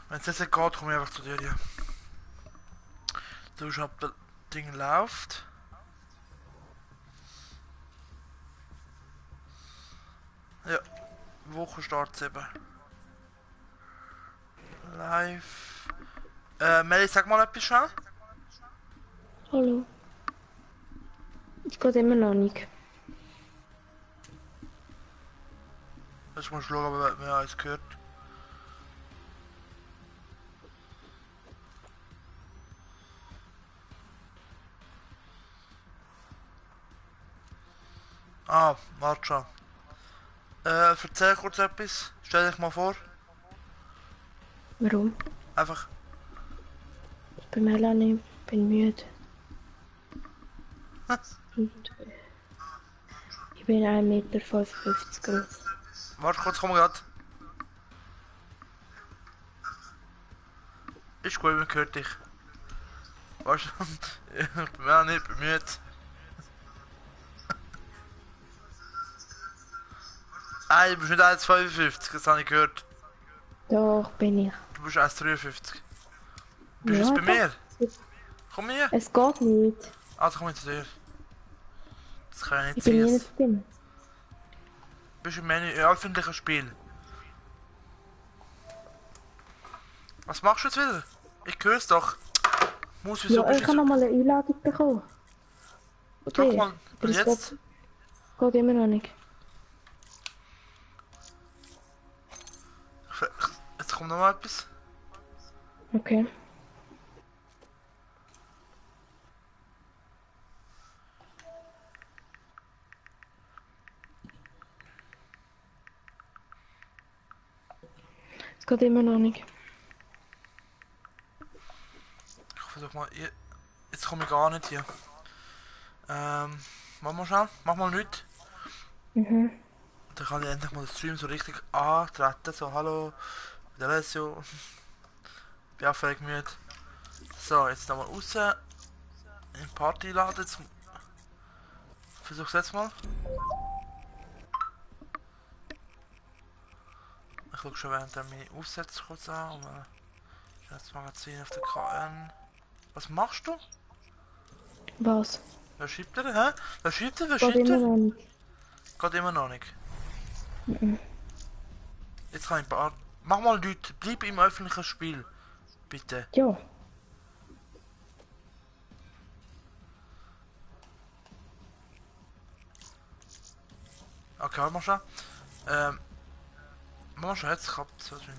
Wenn es jetzt nicht geht, komme ich einfach zu dir. Ja. Du schaust, ob das Ding läuft. Ja, Wochenstart 7. Live. Melly, sag mal etwas schon. Hallo. Es geht immer noch nicht. Jetzt musst du schauen, ob wir uns gehört. Ah, warte schon. Erzähl kurz etwas. Stell dich mal vor. Warum? Einfach. Ich bin Melanie, bin müde. Und ich bin 1,55 Meter groß. Warte kurz, komm grad. Ist gut, man hört dich. Weißt du? Ich bin auch nicht bemüht. Nein, du bist nicht 1,55, das habe ich gehört. Doch, bin ich. Du bist 1,53. Bist du Ja, jetzt bei doch. mir? Komm hier. Es geht nicht. Also komm ich zu dir. Das kann ja nicht Ich bin sein. nie nicht drin. Bist du im Menü öffentliches Spiel? Was machst du jetzt wieder? Ich hör's doch. Muss, wieso Ja, bist ich du habe so... noch mal eine Einladung bekommen. Drück Okay. mal. Aber Und es jetzt? geht immer noch nicht. Jetzt kommt noch mal etwas. Okay. Es geht immer noch nicht. Ich versuch mal... Jetzt komme ich gar nicht hier. Mach mal schnell. Mach mal nichts. Mhm. Dann kann ich endlich mal den Stream so richtig antreten. So, hallo. Der Alessio. Bin auch völlig müde. So, jetzt nochmal raus. In Party laden. Jetzt versuch's jetzt mal. Ich schaue schon während meine Aufsätze kurz an. Das Magazin auf der KN. Was machst du? Was? Wer schreibt er? Hä? Wer schreibt er? Wer Geht schreibt immer er? noch nicht. Geht immer noch nicht. Mhm. Jetzt kann ich paar... Mach mal Leute, bleib im öffentlichen Spiel. Bitte. Ja. Okay, warte mal schon. Mal schon, jetzt klappt es nicht.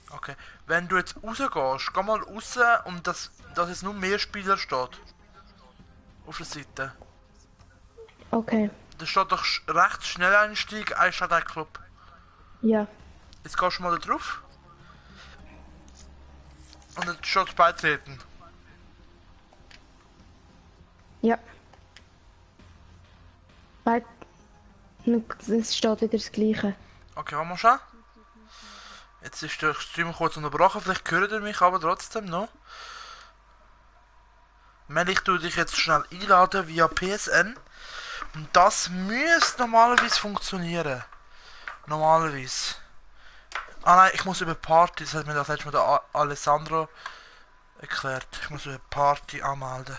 Okay. Wenn du jetzt rausgehst, geh mal raus und dass jetzt nur mehr Spieler steht. Auf der Seite. Okay. Da steht doch rechts Schnelleinstieg, Eichstätt Club. Ja. Jetzt gehst du mal da drauf. Und dann steht beitreten. Ja. Weit. Es steht wieder das Gleiche. Okay, warte mal schon. Jetzt ist der Stream kurz unterbrochen, vielleicht hört ihr mich aber trotzdem noch. Mel, ich tue dich jetzt schnell einladen via PSN. Und das müsste normalerweise funktionieren. Normalerweise. Ah nein, ich muss über Party, das hat mir das letzte Mal der Alessandro erklärt. Ich muss über Party anmelden.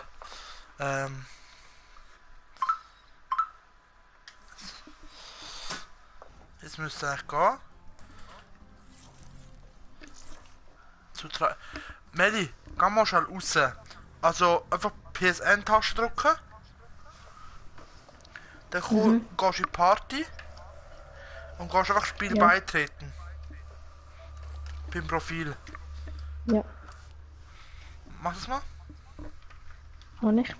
Jetzt müsste eigentlich gehen. Meli, geh mal schnell raus. Also einfach PSN-Taste drücken. Dann gehst du in die Party. Und gehst einfach Spiel Ja. beitreten. Beim Profil. Ja. Mach das mal. Habe ich.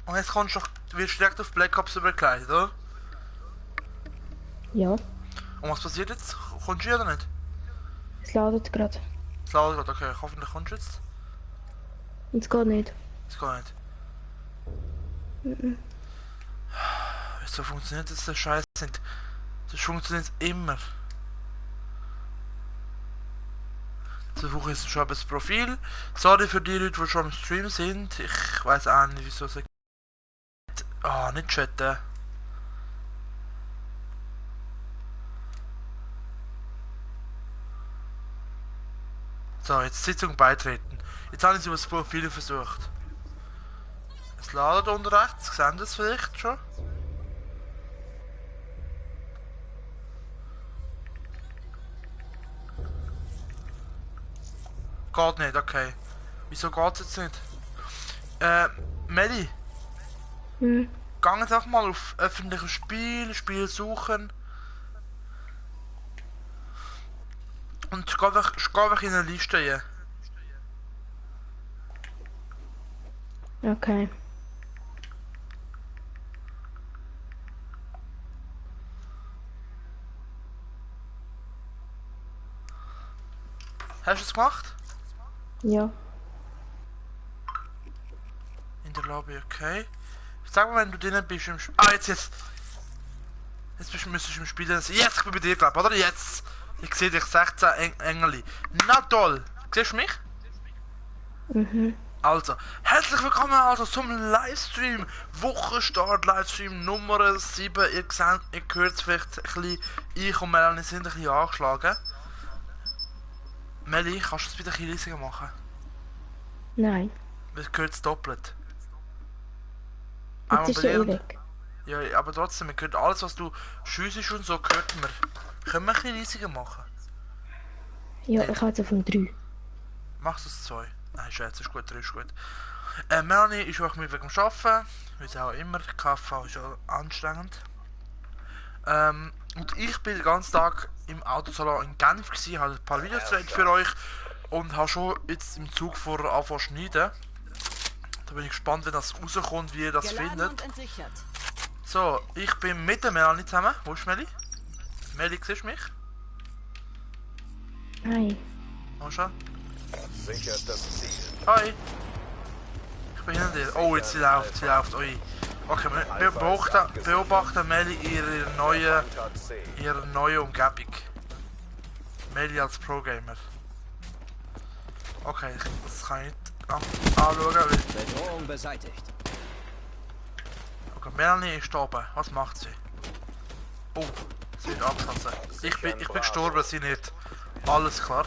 Und jetzt kommst du doch, wirst du direkt auf Black Ops übergekleidet, oder? Ja. Und was passiert jetzt? Kommst du oder nicht? Es ladet gerade. Es läuft gerade, okay, hoffentlich kommst du jetzt. Es geht nicht. Das geht nicht. Mhm. Wieso funktioniert das der Scheiß nicht? Das funktioniert immer. So suche ich jetzt schon das Profil. Sorry für die Leute, die schon im Stream sind. Ich weiß auch nicht, wieso sie... Ah, nicht chatten. So, jetzt Sitzung beitreten. Jetzt habe ich es über das Profil versucht. Es ladet unten rechts, sehen das vielleicht schon? Geht nicht, okay. Wieso geht es jetzt nicht? Meli, Hm. geh jetzt einfach mal auf öffentliches Spiel suchen. Und geh einfach in eine Liste rein. Okay. Hast du es gemacht? Ja. In der Lobby, okay. Sag mal, wenn du drinnen bist im Spiel. Ah, jetzt! Müsstest du im Spiel sein. Jetzt, ich bin bei dir, glaub, oder? Jetzt! Ich sehe dich, 16 Engeli. Na toll! Siehst du mich? Mhm. Also, herzlich willkommen also zum Livestream. Wochenstart Livestream Nummer 7. Ihr hört es vielleicht ein bisschen. Ich und Melanie sind ein bisschen angeschlagen. Meli, kannst du es wieder ein bisschen riesiger machen? Nein. Es gehört es doppelt. Jetzt ist er eh weg. Ja, aber trotzdem, man hört alles, was du schiessest und so, hört man. Können wir ein bisschen riesiger machen? Ja, Nicht. ich habe jetzt auf dem 3. Machst du es 2? Nein, Schätze, ist gut, 3 ist gut. Melanie ist auch mit wegen dem Arbeiten, wie auch immer. KV ist ja anstrengend. Und ich bin den ganzen Tag im Autosalon in Genf gewesen, habe ein paar Videos gedreht für euch und habe schon jetzt im Zug vor angefangen zu schneiden. Da bin ich gespannt, wenn das rauskommt, wie ihr das findet. So, ich bin mit der Melanie zusammen. Wo ist Meli? Meli, siehst du mich? Hi. Oh, schon. Sichert das Ziel. Hi. Ich bin hinter dir. Oh, jetzt sie läuft. Ui. Okay, wir beobachten Meli ihre neue Umgebung. Meli als Pro-Gamer. Okay, das kann ich nicht anschauen. Bedrohung beseitigt. Okay, Melanie ist oben. Was macht sie? Oh, sie wird abgeschossen. Ich bin gestorben, sie nicht. Alles klar.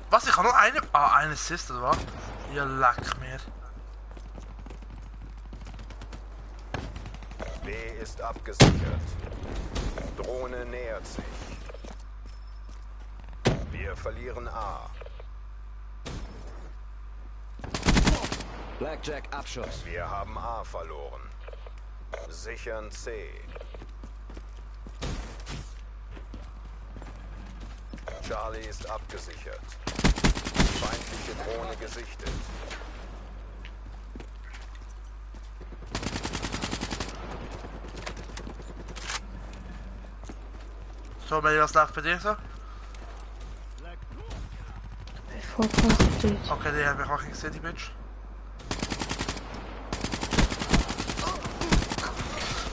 Was? Ich habe nur eine... Ah, eine Assist, oder was? Ja, leck mir. B ist abgesichert. Drohne nähert sich. Wir verlieren A. Blackjack Abschuss. Wir haben A verloren. Sichern C. Charlie ist abgesichert. Feindliche Drohne gesichtet. So, Meli, was läuft bei dir so? Voll konzentriert. Okay, die habe ich auch gesehen, die Bitch.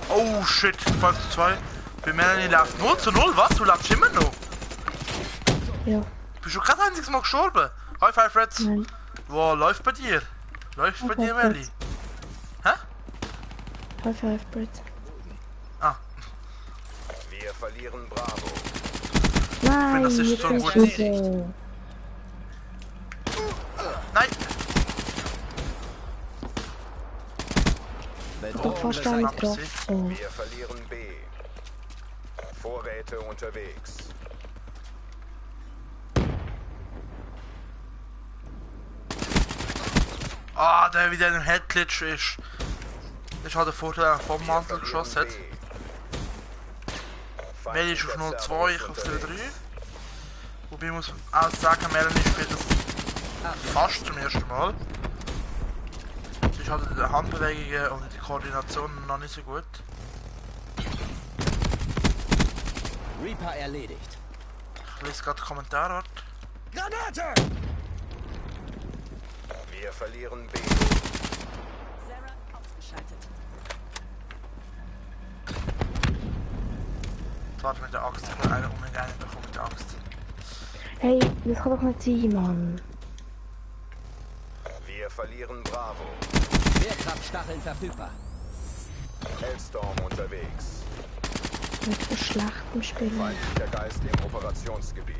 Oh shit, 5:2. Bei Melanie läuft 0:0, was? Du lebst immer noch? Ja. Bist du kein einziges Mal gestorben? High five, Reds. Nein. Wow, läuft bei dir? Läuft bei High dir, five, Meli? Hä? High five, Brett. Ah, Wir verlieren Bravo. Nein, das ist jetzt so ein bin ich gutes- wieder. nein! Ich hab Bedrohung fast einen beseitigt. getroffen. Wir verlieren B. Vorräte unterwegs. Ah, der wieder in einem Headglitch ist. Das ist halt der Vorteil, vom Wir Mantel verlieren geschossen hat. B. Melanie ist auf Feindlicher 0:2, ich Servus auf 3:3. unterwegs. Wobei ich muss auch sagen, Melanie spielt das fast zum ersten Mal. Sie ist halt in den Handbewegungen und die Koordination noch nicht so gut. Reaper erledigt. Ich lese gerade Kommentare. Granate! Wir verlieren B. Sarah ausgeschaltet. Warte mit der Axt, ich will eine unbedingt eine bekommen mit der Axt. Hey, das kann doch nicht sein, Mann. Wir verlieren Bravo. Schwerkraftstacheln verfügbar. Hellstorm unterwegs. Mit so schlechtem Spielen. Feindlicher Geist im Operationsgebiet.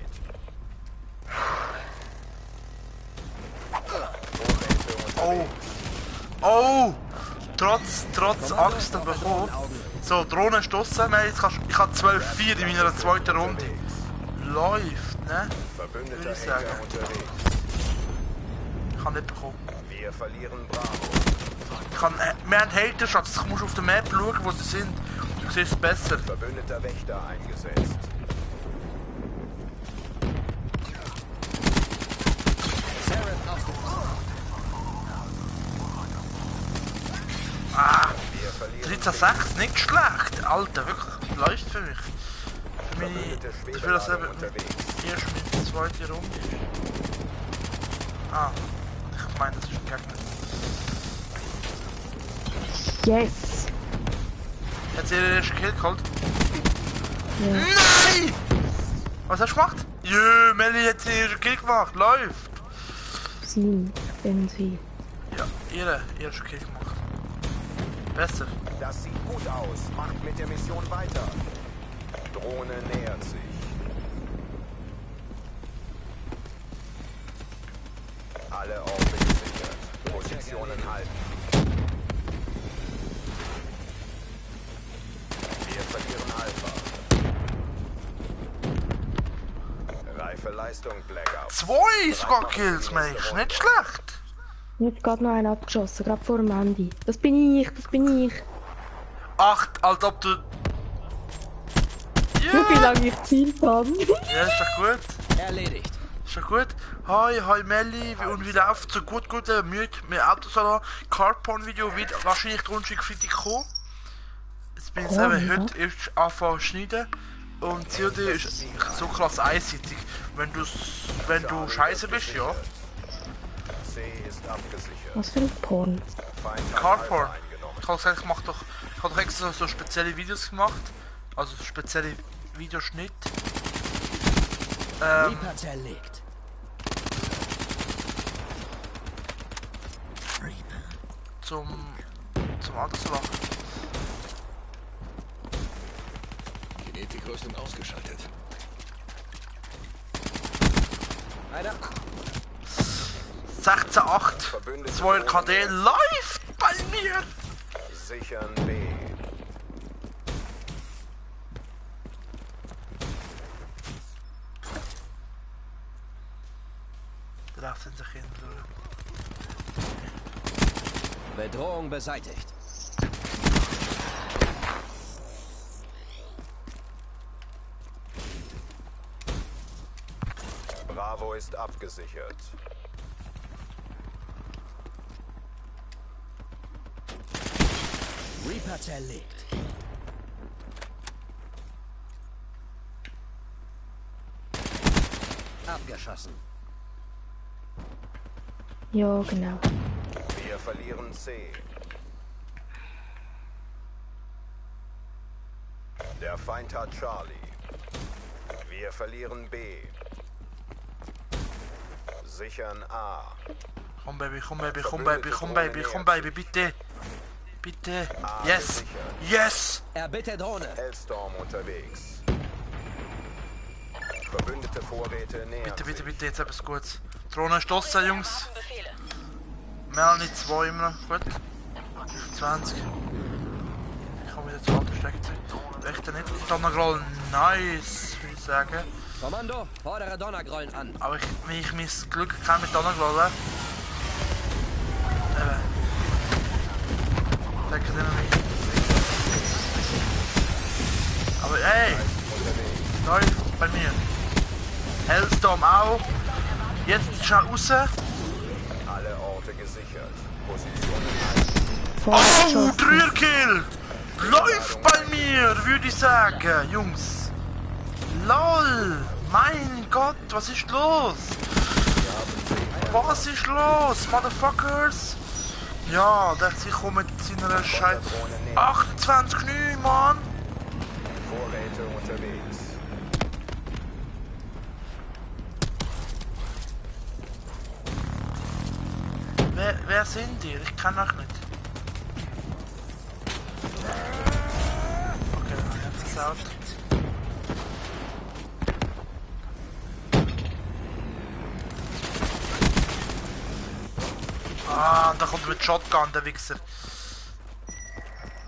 Oh! Oh! Trotz Axt bekommen. So, Drohne ist draussen. Ich habe 12-4 in meiner zweiten Runde. Läuft, ne? Verbündeter Würde ich sagen. Hater unterwegs. Ich kann nicht bekommen. Wir verlieren Bravo. Wir haben Hater-Shots. Du musst auf der Map schauen, wo sie sind. Du siehst es besser. Verbündeter Wächter eingesetzt. Seraph auf. Wir verlieren 13-6, nicht schlecht. Alter, wirklich. Läuft für mich. Für meine... Verbündete Dafür, dass Schwebelager eben unterwegs. erst meine zweite Runde ist. Ah. Ich meine, das ist ein Gegner. Yes! Hat sie ihren ersten Kill geholt? Ja. Nein! Was hast du gemacht? Jö, Melli hat ihren ersten Kill gemacht. Läuft! Sie, irgendwie. Ja, ihre ersten Kill gemacht. Besser. Das sieht gut aus. Macht mit der Mission weiter. Drohne nähert sich. Alle Orte gesichert. Positionen halten. Wir verlieren Alpha. Reife Leistung, Blackout. 2 sogar Kills, Mensch. Nicht schlecht. Jetzt gerade noch einen abgeschossen, gerade vor dem Ende. Das bin ich, das bin ich. 8, als ob du... Schau, wie Ja, lange ich Ziel habe. ja, ist doch gut. Erledigt. Ist doch gut. Hi Melli, und wie läuft so gut, müde mit Autosalon. Carporn-Video wird wahrscheinlich die Rundstück Freitag kommen. Jetzt bin ich Ja, eben ja. heute erst anfangen zu schneiden. Und COD ist so krass einseitig. Wenn du scheiße bist, ja. C ist abgesichert. Was für ein Porn. Feind hat Carporn. Alpha eingenommen. Ich habe gesagt, ich habe doch extra so spezielle Videos gemacht. Also spezielle Videoschnitt. Reaper zerlegt. Zum Autosalon. Genetikrüstung ausgeschaltet. Einer. 16,8. Verbündete 2 KD läuft bei mir. Sichern B. Da sind sie hin. Bedrohung beseitigt. Bravo ist abgesichert. Reaper zerlegt. Abgeschossen. Ja, genau. Wir verlieren C. Der Feind hat Charlie. Wir verlieren B. Sichern A. Komm Baby, komm Baby, komm Baby, komm Baby, komm Baby, bitte. Bitte. Yes. Yes. Erbitte Drohne. Hellstorm unterwegs. Verbündete Vorräte nähern Bitte, bitte, sich. bitte, jetzt etwas Gutes. Drohne ist draussen, Jungs. Befehle. Melanie 2 immer noch. Gut. 20. Ich komme wieder zu alten Steckzeit. Echt nicht. Donnergroll, nice, würde ich sagen. Kommando, fordere Donnergrollen an. Aber wenn ich mein Glück kann mit Donnergrollen. Denke nicht mehr mit. Aber ey! Läuft bei mir. Hellstorm auch. Jetzt schnell raus. Alle Orte gesichert. Positionen halten. Oh, Vorgeschossen. 3 Kill! Läuft bei mir, würde ich sagen, Jungs. LOL! Mein Gott, was ist los? Was ist los, Motherfuckers? Ja, der sich kommt mit seiner Scheiße. 28,9, Mann! Vorräte unterwegs. Wer sind die? Ich kann euch nicht. Okay, dann hab ich versaut. Ah, und da kommt er mit Shotgun, der Wichser.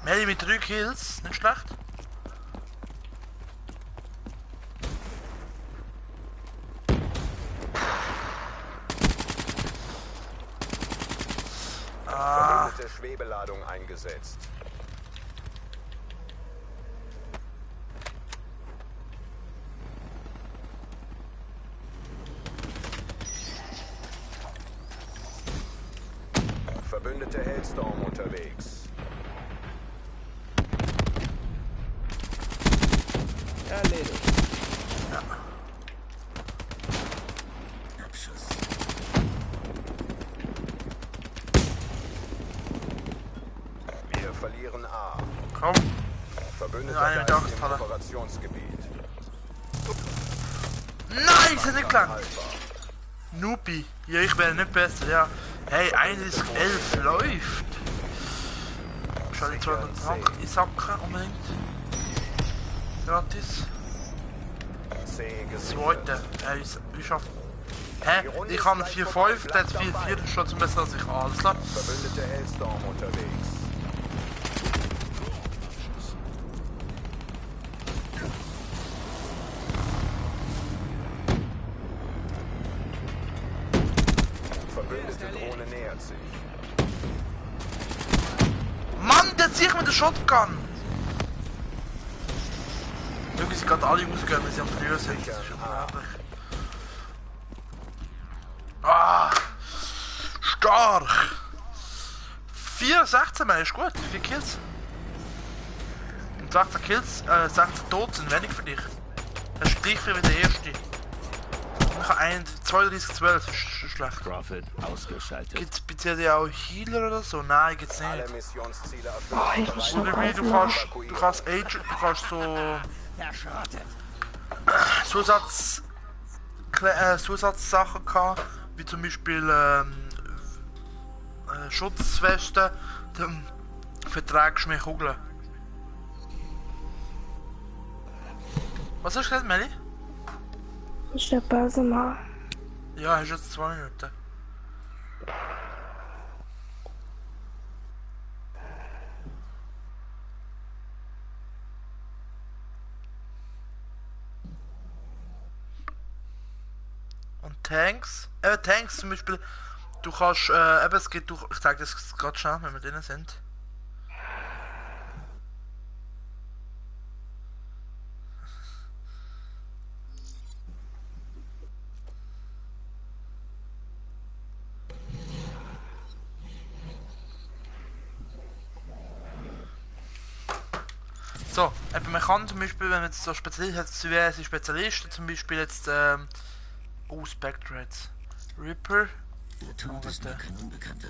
Melly mit 3 Kills, nicht schlecht. Verbündete Schwebeladung eingesetzt. Verbündete Hellstorm unterwegs. Erledigt. Wir verlieren A. Komm. Verbündeter Eine Geist im Mittagsfalle. Operationsgebiet. Nein, ist nicht lang. Alpha. Nubi. Ja, ich wäre nicht besser, ja. Hey, 31:11 läuft. Schau die 200 Franken einsacken unbedingt. Gratis. C gesichert. Zweite. Hey, ich schaff. Hä? Ich habe 4,5, der hat 4,4, das ist schon besser als ich. Alles klar. Verbündete Hellstorm unterwegs. Verbündete Drohne nähert sich. Mann, der zieht mit der Shotgun! Irgendwie sind gerade alle ausgegangen, weil sie am Frühjahr sind. Das ist unglaublich. Ah! Stark! 4,16 mehr ist gut, 4 Kills. Und 16 Kills, 16 Tote sind wenig für dich. Das ist gleich viel wie der erste. Ich habe 32,12, das ist schlecht. Prophet ausgeschaltet. Gibt's bei dir auch Healer oder so? Nein, gibt's nicht. Alle Missionsziele Oh, ich muss erfüllt. schnell Du kannst Agent, du kannst so Zusatzsachen gehabt, wie zum Beispiel Schutzwesten, dann verträgst du mehr Kugeln. Was hast du gesagt, Melli? Ich will Pause machen. Ja, hast jetzt 2 Minuten. Und Tanks? Tanks zum Beispiel, du kannst, es geht durch, ich zeige das gerade schnell, wenn wir drin sind. So, man kann zum Beispiel, wenn man jetzt so diverse Spezialisten, zum Beispiel jetzt, Spectrates. Ripper. Der Tod ist mir kein Unbekannter.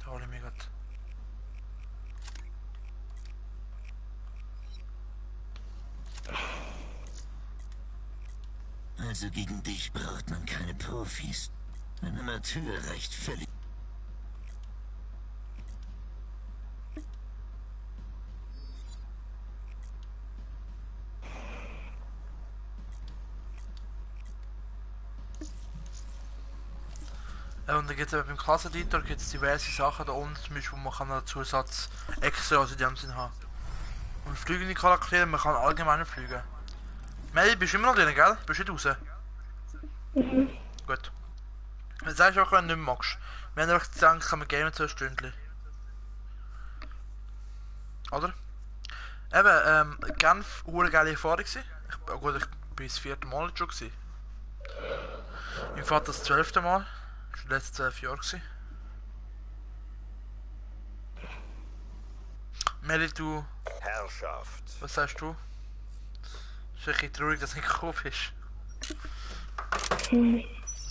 Da hole ich mich grad. Also gegen dich braucht man keine Profis. Ein Amateur reicht völlig. Und dann gibt es beim Klasseneditor gibt's diverse Sachen da unten, zum Beispiel, wo man kann einen Zusatz extra also in dem Sinn haben. Und fliegende Charaktere, man kann allgemein fliegen. Melly, bist du immer noch drin, gell? Bist du nicht raus? Mhm. Gut. Dann sagst du auch, wenn du nicht mehr magst. Wir haben einfach gedacht, wir gamen 2 Stunden. Oder? Eben, Genf, eine geile Erfahrung gewesen. Gut, ich bin das 4. Mal jetzt schon gewesen. Mein Vater das 12. Mal. Das war die letzten 12 Jahre gewesen. Melly, du, Herrschaft. was sagst du? Es ist wirklich traurig, dass du nicht gekommen bist.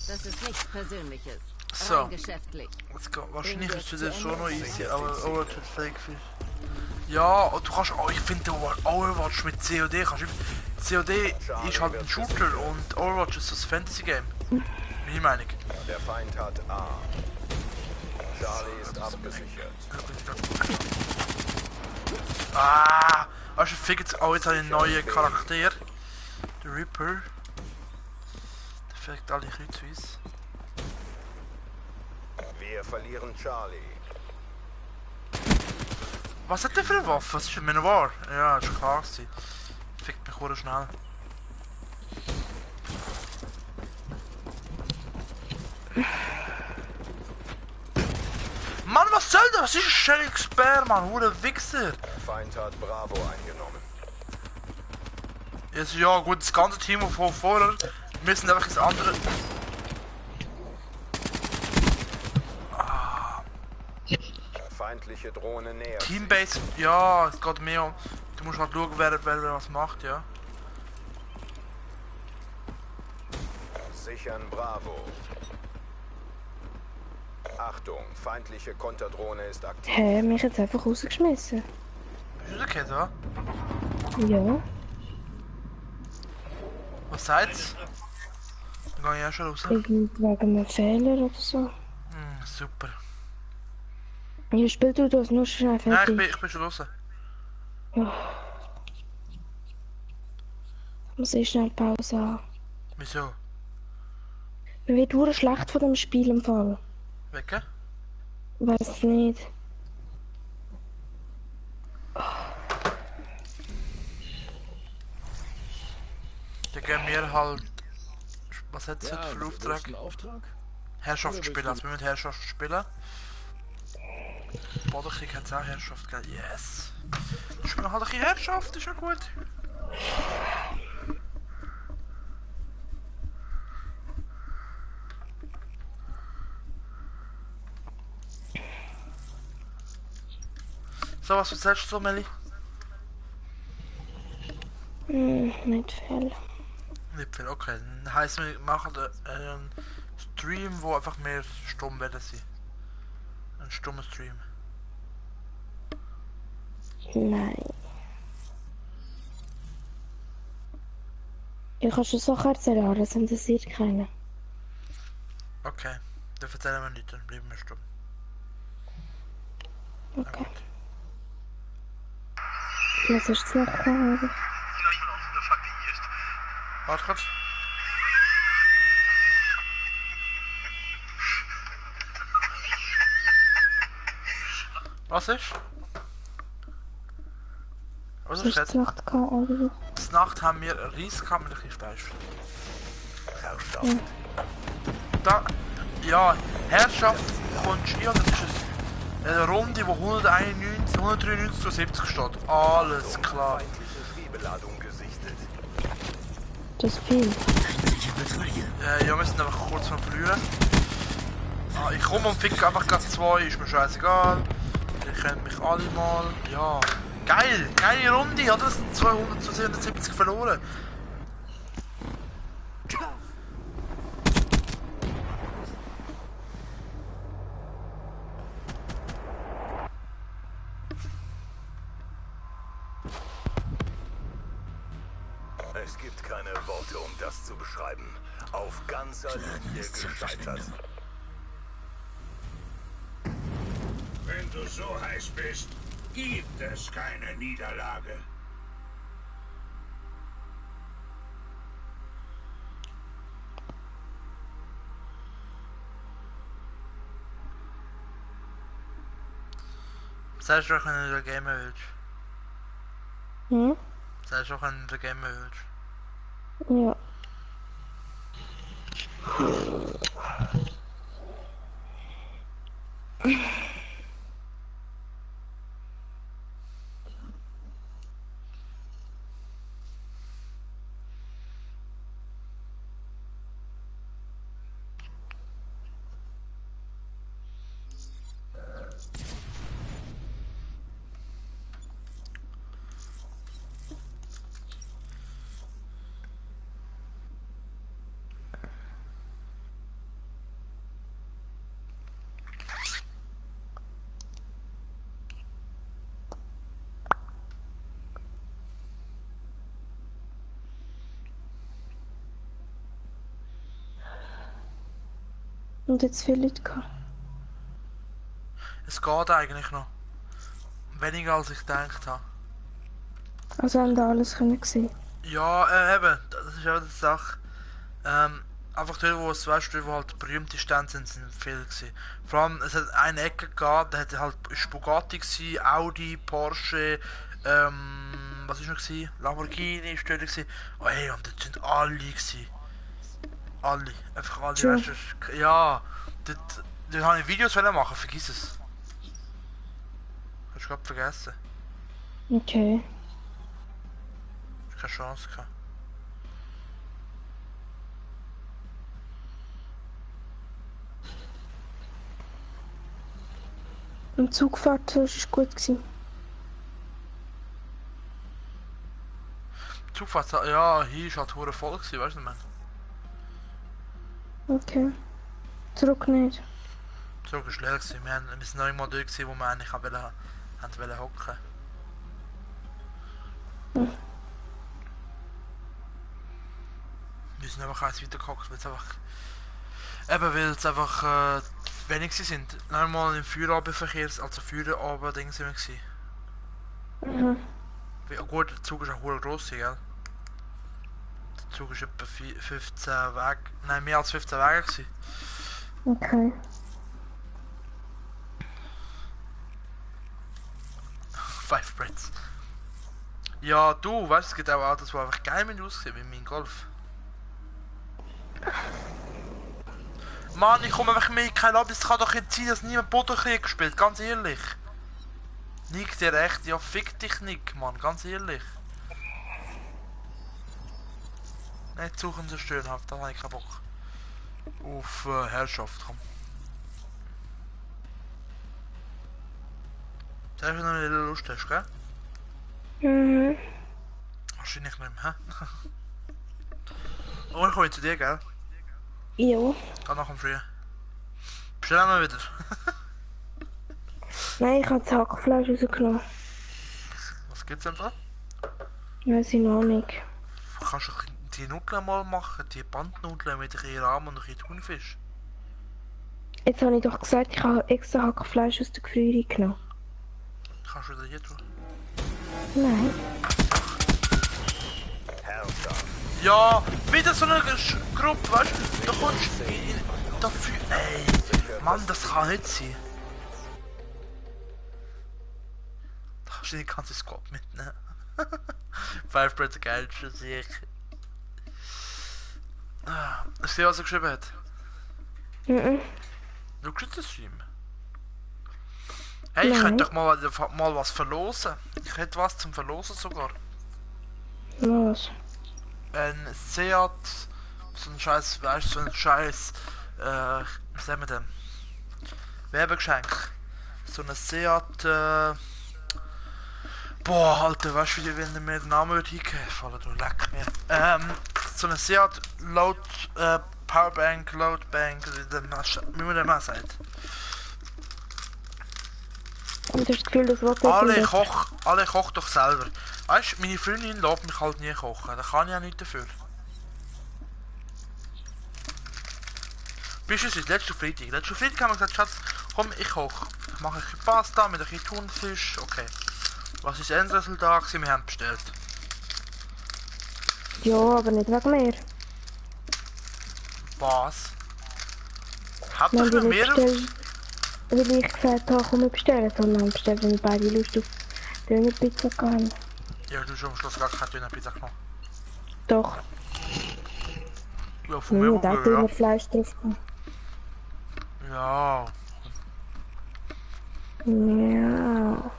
Das ist nichts Persönliches. So. Rein geschäftlich. Jetzt geht, wahrscheinlich ist es das schon noch easy, aber Overwatch ist fake viel. Ja, und du kannst auch, ich finde Overwatch mit COD kannst du. COD ist halt ein Shooter und Overwatch ist das Fantasy-Game. Meine Meinung. Der Feind hat A. Charlie ist abgesichert. Ah! Weißt du, fick jetzt auch jetzt einen neuen Charakter. Der Reaper. Der fliegt alle kreuzweise. Wir verlieren Charlie. Was hat der für eine Waffe? Was ist denn wahr? Ja, das ist klar gewesen. Fickt mich sehr schnell. Mann, was soll das? Was ist ein Shellix-Bär, Mann? Hure Wichser. Feind hat Bravo eingenommen. Jetzt, ja gut, das ganze Team von vorher müssen einfach ins andere... Feindliche Drohne näher. Teambase, ja, es geht mehr um... Du musst halt schauen, wer was macht, ja. Sichern Bravo. Achtung, feindliche Konterdrohne ist aktiv. Hä, mich jetzt einfach rausgeschmissen. Bist du rausgekehrt, oder? Ja. Was sagt's? Dann gehe ich auch schon raus. Irgend wegen einem Fehler oder so. Super. Ja, spiel du das nur schnell Nein, fertig. ich bin schon raus. Ja. Ich muss schnell Pause haben. Wieso? Mir wird nur schlecht von dem Spiel im Fall. Wecken? Ich weiß es nicht. Dann geben wir halt... Was hat es heute für Auftrag? Auftrag? Herrschaft spielen, also wir müssen Herrschaft spielen. Bodenkrieg hat es auch Herrschaft, gell? Yes! Wir spielen halt ein bisschen Herrschaft, ist ja gut. So, was erzählst du so, Melli? Nicht viel. Nicht viel, okay. Dann heisst, wir machen einen Stream, wo einfach mehr stumm werden sie. Ein stummer Stream. Nein. Ich kann schon Sachen erzählen, aber das interessiert keinen. Okay, dann erzählen wir nicht, dann bleiben wir stumm. Okay. Was ist das noch gehabt? Warte kurz. Was ist? Was Was ist ist das jetzt? noch gehabt eigentlich? Zur Nacht haben wir Reis gehabt mit ein bisschen Fleisch. Herrschaft. Da, ja, Herrschaft kommst du das ist eine Runde, wo 193 zu 70 steht. Alles klar. Feindliche Schwebeladung gesichtet. Das ist viel. Feindliche Patrouille. Ja, wir sind einfach kurz vom Verlieren. Ah, ich komme und fick einfach gerade 2, ist mir scheißegal. Ihr kennt mich alle mal. Ja. Geil, geile Runde, oder? Das sind 200 zu 770 verloren. Es gibt keine Worte, um das zu beschreiben. Auf ganzer Linie gescheitert. Wenn du so heiß bist, gibt es keine Niederlage. Sagst du auch, wenn du gamen willst? Hm? Sagst du auch, wenn du gamen willst? Ja. Und jetzt viele Leute gehabt. Es geht eigentlich noch. Weniger als ich gedacht habe. Also haben da alles können sehen. Ja, eben, das ist eben die Sache. Einfach dort, wo es, weißt du, wo halt berühmte Stände sind viele gewesen. Vor allem, es hat eine Ecke gehabt, da hatte halt ist Bugatti gewesen, Audi, Porsche, was ist noch gewesen? Lamborghini ist dort gewesen. Oh hey, und dort sind alle gewesen. Alle, einfach alle, Sure. weißt du, ja, dort habe ich Videos machen, vergiss es. Hast du gerade vergessen. Okay. Keine Chance gehabt. Im Zugfahrt war es gut gewesen. Die Zugfahrt, ja, hier ist halt hure voll gewesen, weißt du nicht mehr. Okay. Zurück nicht. Zurück ist leer gewesen. Wir sind noch einmal dort gewesen, wo wir eigentlich haben wollen hocken. Wir sind einfach eins weitergehockt, weil es einfach... Eben, weil es einfach wenig sind. Normal im Feierabendverkehr, also Feierabend-Ding sind wir gewesen. Mhm. Gut, der Zug ist auch hure gross, gell? Der Zug ist etwa 15 Wege... Nein, mehr als 15 Wege gewesen. Okay. Five Breads. Ja, du, weißt, es gibt auch Autos, die einfach geil mit aussehen, wie mein Golf. Mann, ich komme einfach mehr in kein Lobby, es kann doch nicht sein, dass niemand Bodenkrieg spielt, ganz ehrlich. Nick, dir recht, ja fick dich Nick, Mann, ganz ehrlich. Nicht suchen so stöhnhaft, da habe ich keinen Bock. Auf Herrschaft, komm. Sag ich noch eine Lust hast, gell? Mhm. Wahrscheinlich nicht mehr, hä? Oh, ich komme zu dir, gell? Jo. Geh nach dem Früh. Bestellen wir wieder. Nein, ich habe das Hackfleisch rausgenommen. Was gibt's denn da? Weiß ich noch nicht. Kannst du die Nudeln mal machen? Die Bandnudeln mit ein bisschen Rahmen und ein bisschen Thunfisch? Jetzt habe ich doch gesagt, ich habe extra Hackfleisch aus der Gefrierung genommen. Kannst du das hier tun? Nein. Ja, wieder so eine Gruppe, weißt du? Da kommst du in dafür. Ey, Mann, das kann nicht sein. Da kannst du die ganze Squad mitnehmen. Five Bread geil für sich. Hast du was er geschrieben hat? Mhm. Du kriegst das Stream. Hey, ich könnte doch mal was verlosen. Ich hätte was zum Verlosen sogar. Was? Ein Seat, so ein scheiß, weißt du, so ein scheiß, was nennen wir denn? Werbegeschenk. So ein Seat, boah, Alter, weißt du, wenn mir der Name würde eingefallen, du leck mir. So ein Seat Load, Powerbank, Loadbank, wie man dem auch sagt. Und du hast das Gefühl, das Wort Alle kochen doch selber. Weißt du, meine Freundin lässt mich halt nie kochen, da kann ich auch nichts dafür. Beispielsweise letzten Freitag. Letzten Freitag haben wir gesagt, Schatz, komm, ich koche. Ich mache ein bisschen Pasta mit ein bisschen Thunfisch, okay. Was ist das Endresultat? Wir haben bestellt. Ja, aber nicht wegen mir. Was? Hat Nein, doch nicht mehr? Weil ich gesagt habe, komm, wir bestellen, sondern bestellen, wenn wir beide Lust auf Dönerpizza haben. Ja, du hast am Schluss gar keine Dönerpizza genommen. Doch. Ja, von Ja, mir da ja. Dönerfleisch drauf. Ja. Ja.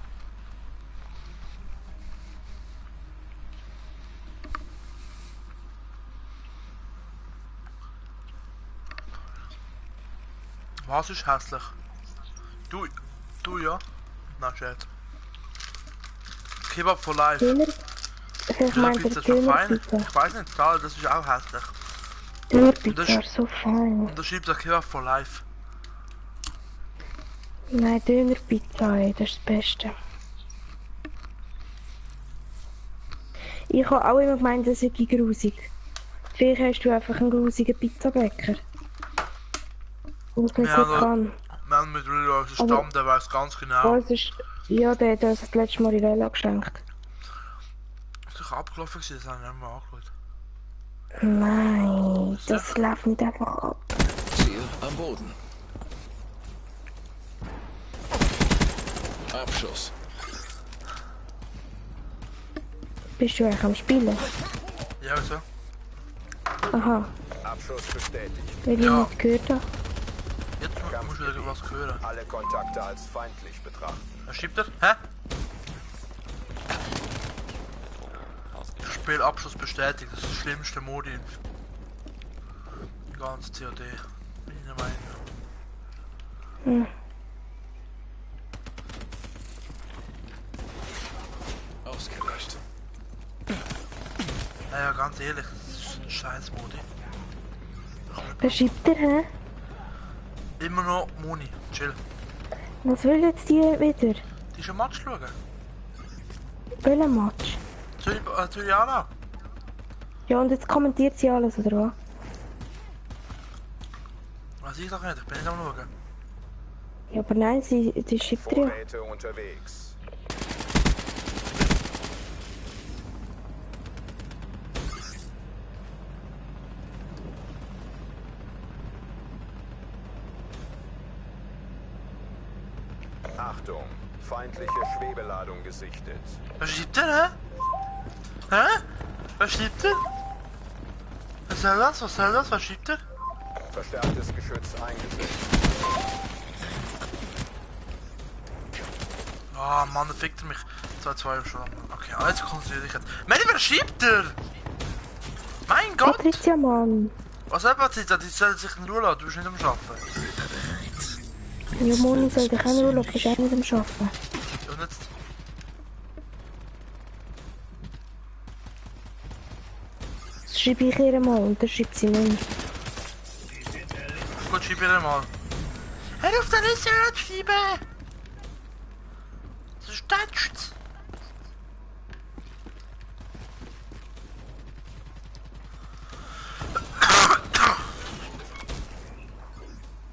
Was ist hässlich? Du ja? Na, Chat. Kebab for life. Döner? Ich meine, Dönerpizza ist schon fein. Dönerpizza. Ich weiß nicht, klar, das ist auch hässlich. Dönerpizza ist so fein. Und da schreibt auch Kebab for life. Nein, Dönerpizza, ey, das ist das Beste. Ich habe auch immer gemeint, das sei grusig. Vielleicht hast du einfach einen grusigen Pizzabäcker. Und nicht Ja, gut da- kann. Mann mit unserem Stamm, der weiß ganz genau. Das ist, ja, der hat uns das letzte Mal Rivella geschenkt. Ist doch abgelaufen gewesen, das habe ich nicht mehr angeschaut. Nein, das läuft nicht einfach ab. Ziel am Boden. Abschuss. Bist du eigentlich am Spielen? Ja, wieso? Aha, Abschuss bestätigt. weil ich Ja. nicht gehört habe. Jetzt musst du wieder was hören. Alle Kontakte als feindlich betrachten. Was schiebt er? Hä? Spielabschluss bestätigt, das ist das schlimmste Modi in ganz COD. Bin ich der Meinung. Ausgelöscht. Naja, ganz ehrlich, das ist ein scheiß Modi. Was schreibt er, hä? Immer noch Moni, chill. Was will jetzt die wieder? Die ist ein Match schauen. Welcher Match? Juliana? Ja, und jetzt kommentiert sie alles, oder was? Was ich doch nicht, ich bin nicht am schauen. Ja, aber nein, sie schreibt er ja. Vorräte unterwegs. Achtung, feindliche Schwebeladung gesichtet. Was schiebt er, hä? Hä? Was schiebt er? Was soll das? Was soll das? Was schiebt er? Verstärktes Geschütz eingesetzt. Ah, Mann, da fickt er mich. 2-2 schon. Okay, jetzt konzentriere dich jetzt. Mann, wer schiebt er? Mein Gott! Patricia, Mann. Was hat Patricia? Die soll sich in Ruhe lassen, du bist nicht am Arbeiten. Ja, Moni soll dich auch in Urlaub, bist auch nicht am Arbeiten. Und jetzt? Das schreibe ich ihr mal und dann schreibt sie nicht. Gut, schieb ihr mal. Hör auf, deine Seite zu schreiben! Das ist Deutsch!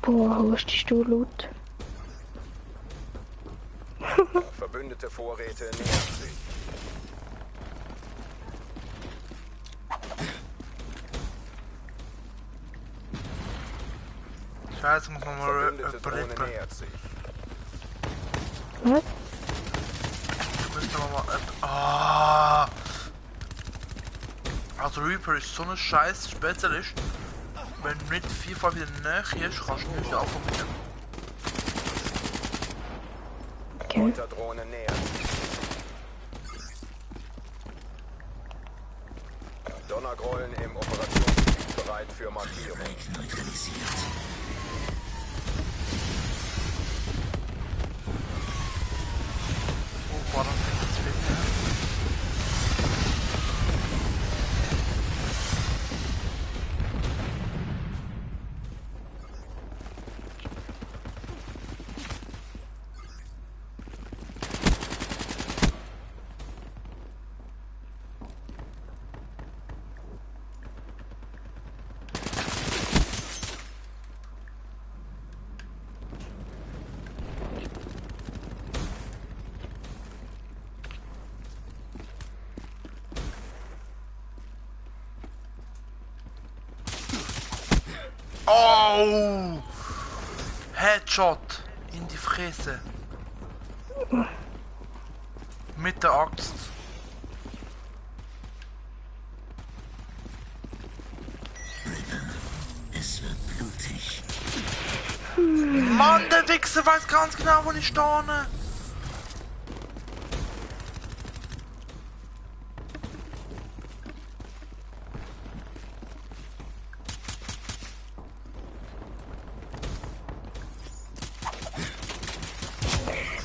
Boah, hustest du laut? Verbündete Vorräte nähern sich. Scheiße, muss man mal Verbündete Drohne rippen. nähert sich. Was? Müssen wir mal. Ah! Also Reaper ist so ein scheiß Spezialist. Wenn du nicht vielfach wieder näher ist, kannst du nicht anfangen. Okay. Unterdrohne nähert sich. Donnergrollen im Operationsgebiet bereit für Markierung. Neutralisiert. Oh, war das jetzt weg, ne? Oh! Headshot in die Fresse. Mit der Axt. Es wird blutig. Mann, der Wichser weiß ganz genau, wo ich stehe.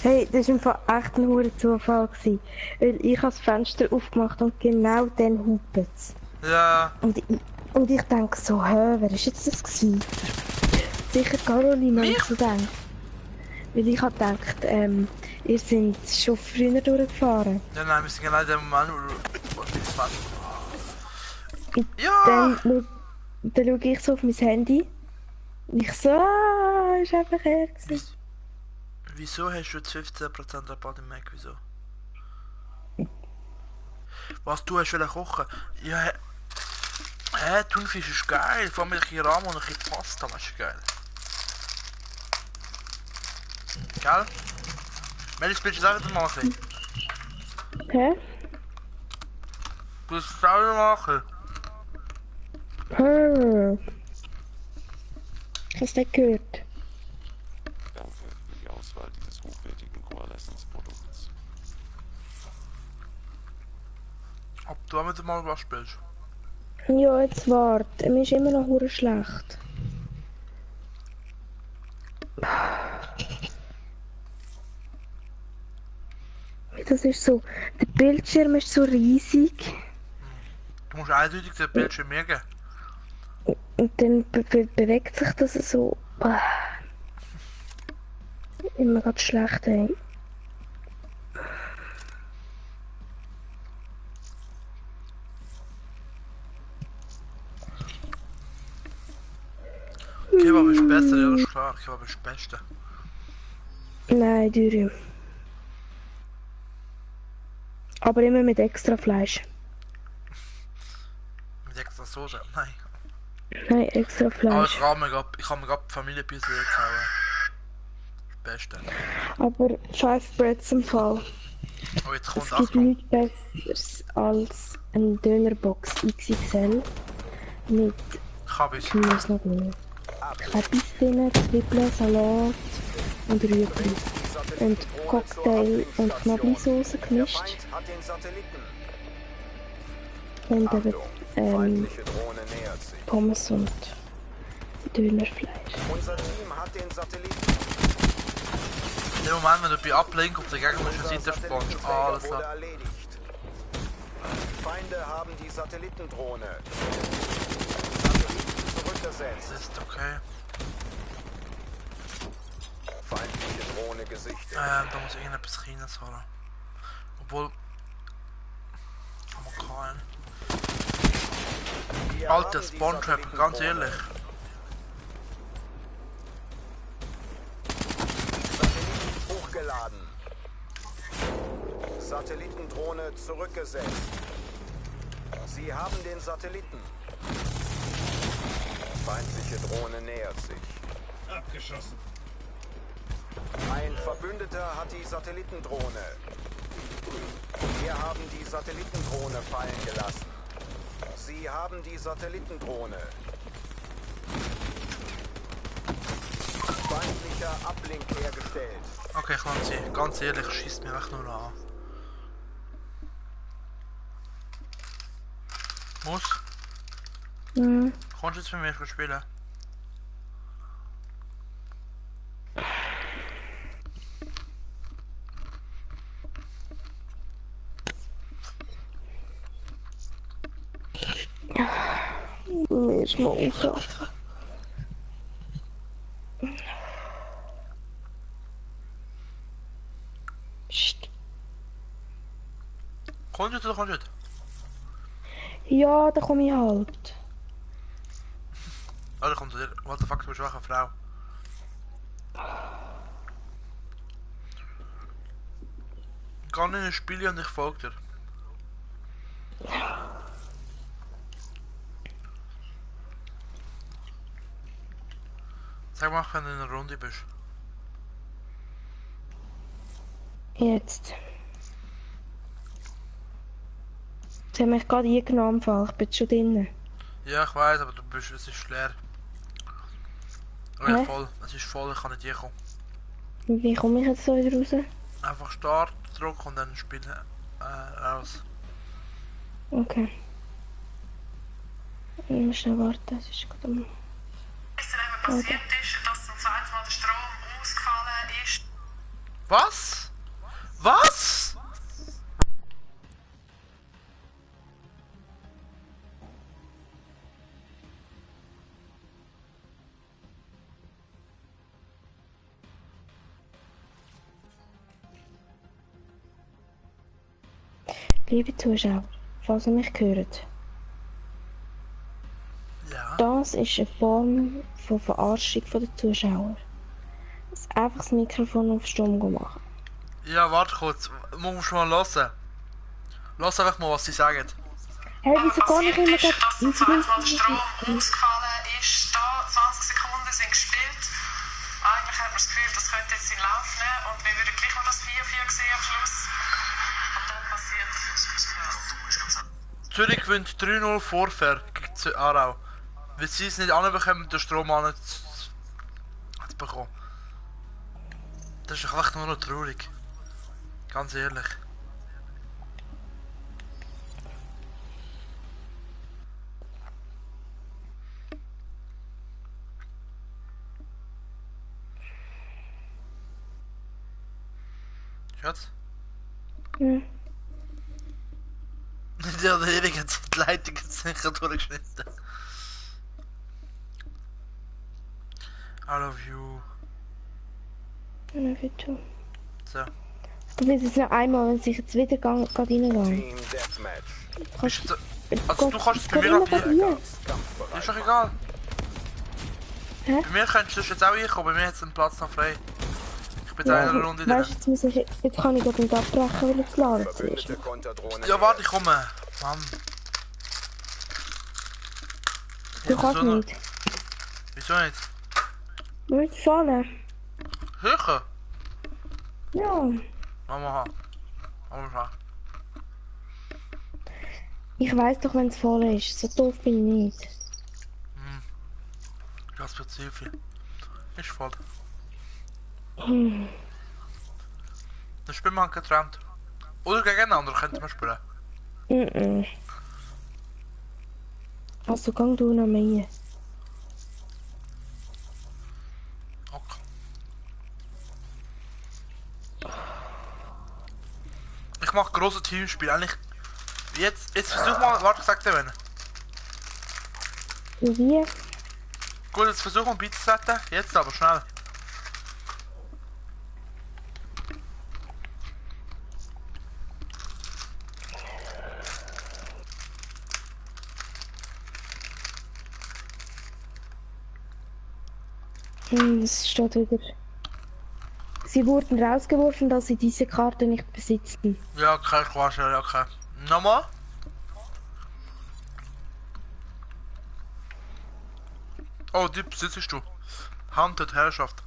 Hey, das war im Fall echt ein hoher Zufall gewesen. Weil ich habe das Fenster aufgemacht und genau dann hupet's. Ja, Und ich denke so, hä, wer ist jetzt das gewesen? Sicher Caroline, wenn ich so denke. Weil ich habe gedacht, ihr seid schon früher durchgefahren. ja, nein, wir sind genau in dem Moment, wo ich das mache. Und Ja! dann schaue ich so auf mein Handy. Und ich so, ist einfach er gewesen. Wieso hast du jetzt 15% Rabatt im Mac? Wieso? Was du hast kochen? Ja, Thunfisch ist geil. Vor allem mit ein bisschen Rahmen und ein bisschen Pasta, das ist geil. Gell? Melis, willst du das auch wieder machen? Hä? Du willst es auch wieder machen? Hast du das gehört? Danke für die Auswahl dieses hochwertigen Coalescence-Produkts. Ob du auch wieder mal was spielst? Ja, jetzt warte. Mir ist immer noch hure schlecht. Das ist so. Der Bildschirm ist so riesig. Du musst eindeutig den Bildschirm mir geben. Und dann bewegt sich das so. Immer ganz schlecht, ey. Kebab ist besser, ja, das ist klar. Kebab ist das Beste. Nein, Dürüm. Aber immer mit extra Fleisch. Mit extra Soße? Nein. Nein, extra Aber Fleisch. ich kann mir gerade Familienpizza kaufen. Das Beste. Aber 5 Breads im Fall. Oh, jetzt Es kommt gibt Achtung. nichts Besseres als eine Dönerbox XXL mit Kabis. Gemüse noch drin. Kabis drin, Zwiebeln, Salat und Rüebli. Und Cocktail und Knoblauchsoße gemischt. Und eben Feindliche Drohne nähert sich. Pommes und Dönerfleisch. Unser Team hat den Satelliten. In dem Moment, wenn du bei Ablenkung auf der gegnerischen Seite spawnst, alles wurde ab. erledigt. Feinde haben die Satellitendrohne. Satelliten zurückgesetzt. Das ist okay. Feindliche Drohne gesichtet. Da muss irgendetwas Kleines holen. Obwohl... Kann man keinen. Wir Alter, haben die Spawn-Trap, ganz ehrlich. Satelliten hochgeladen. Satellitendrohne zurückgesetzt. Sie haben den Satelliten. Feindliche Drohne nähert sich. Abgeschossen. Ein Verbündeter hat die Satellitendrohne. Wir haben die Satellitendrohne fallen gelassen. Sie haben die Satellitendrohne. Feindlicher Ablink hergestellt. Okay, Klanzi, ganz ehrlich, schießt mir echt nur an. Muss? Mhm. Kannst du jetzt für mich spielen? Mir ist mal auf. Psst. Kommst du jetzt oder kommst du nicht? Ja, da komme ich halt. Oh, da kommt er. What the fuck, du bist auch eine Frau. Geh in ein Spiel und ich folge dir. Sag mal, wenn du in einer Runde bist. Jetzt. Sie haben mich gerade eingenommen, im Fall. Ich bin schon drinnen. Ja, ich weiß, aber du bist, es ist leer. Oh ja, Hä? voll. Es ist voll, ich kann nicht hier kommen. Wie komme ich jetzt so wieder raus? Einfach Start drücken und dann spielen raus. Okay. Ich muss schnell warten, es ist gerade am... passiert ist, dass zum zweiten Mal der Strom ausgefallen ist. Was? Was? Liebe Zuschauer, falls ihr mich hört, Ja. das ist eine Form von Verarschung der Zuschauer. Einfach das Mikrofon auf Stumm machen. Ja, warte kurz. Muss mal hören. Lass einfach mal, was sie sagen. Hey, wieso gar nicht immer ist, dass zum wieso zweiten Mal der nicht- Strom ausgefallen ist. Da 20 Sekunden sind gespielt. Eigentlich hat man das Gefühl, das könnte jetzt in Lauf nehmen und wir würden gleich noch das 4-4 sehen am Schluss. Und dann passiert Zürich gewinnt 3-0 Vorfair gegen Aarau. Weil sie es nicht anbekommen, den Strom zu bekommen. Das ist doch echt nur noch traurig. Ganz ehrlich. Schatz? Hm. Ja, der Erik hat die Leitung jetzt sicher durchgeschnitten. I love you. Ja, bitte. So. Du willst es noch einmal, wenn ich jetzt wieder gerade reingehen. Team Deathmatch. Also du kannst es bei mir abbiegen. Ist doch egal. Hä? Bei mir könntest du jetzt auch reinkommen, bei mir hat es einen Platz noch frei. Ich bin in einer Runde drin. Weißt du, jetzt kann ich gerade nicht abbrechen, weil ich klar ist. Verbündete Konterdrohne. Ja, warte, ich komme. Mann. Du kannst nicht. Wieso nicht? Du willst fallen. Höher? Ja. Mama. Mama. Ich weiss doch, wenn es voll ist. So doof bin ich nicht. Das wird zu viel. Ist voll. Hm. Dann spielen wir getrennt. Oder gegeneinander könnten wir spielen. Mhm. Also gang du nach mir. Okay. Ich mache grosse Teamspiele. Eigentlich. Jetzt versuch mal. Warte, ich sag dir wenn. Wie? Gut, jetzt versuch mal beizusetzen. Jetzt aber schnell. Es steht wieder. Sie wurden rausgeworfen, da sie diese Karte nicht besitzen. Ja, okay, Quatsch, ja, okay. Nochmal? Oh, die besitzt du. Hunted Herrschaft.